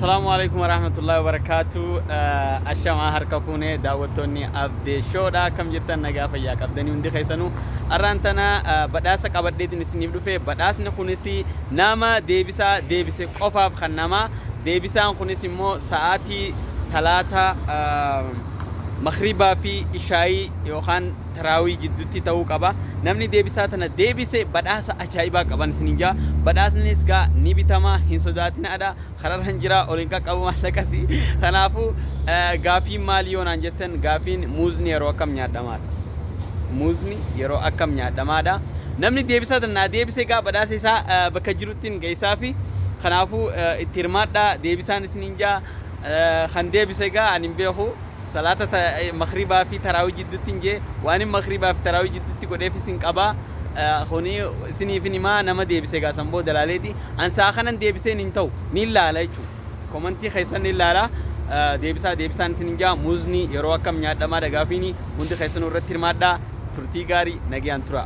Asalaamu alaikum warahmatullahi wabarakaatu. Ashamaa harka fuunee daawwattoonni Abdee Shoodha. Akkam jirtan nagaa fayyaa qabdanii hundi keessanuu. Arraan tana badhaasa qabadheetiin isiniif dhufe. Badhaasni kunis nama deebisaa deebise qofaaf kan nama. Deebisaan kunis immoo sa'aatii salaata makhribaa fi ishaayii yookaan taraawii jidduutti ta'uu qaba. Namni deebisaa tana deebise badhaasa ajaa'ibaa qaban isiniin jaa. Badhaasnis gaa ni bitama hin sodaatinaadha. Kararran jira ol hin qaqqabu maallaqasi. Kanaafuu gaafiin maali yoo naan jettan gaafiin muuzni yeroo akkam nyaadhamaadha. Muuzni yeroo akkam nyaadhamaadha. Namni deebisaa tana naa deebise gaa badhaasa isaa bakka jirutti hin geessaafi. Kanaafuu itti hirmaadhaa deebisaan isiniin jaa. Kan deebise gaa ani hin beeku. Salaata makhribaa fi taraawii jidduutti hin jee waan inni makhribaa fi taraawii jidduutti godheefis hin qaba. Kuni isiniifin himaa nama deebise gaa san booda laaleeti. An saa kanan deebiseen hin ta'u ni laala jechuudha. Komantii keessan ni laala. Deebisaa deebisaan isin hin jaa muuzni yeroo akkam nyaadhamaadha gaafiini hundi keessanuu irratti hirmaadhaa turtii gaarii nagayaan tura.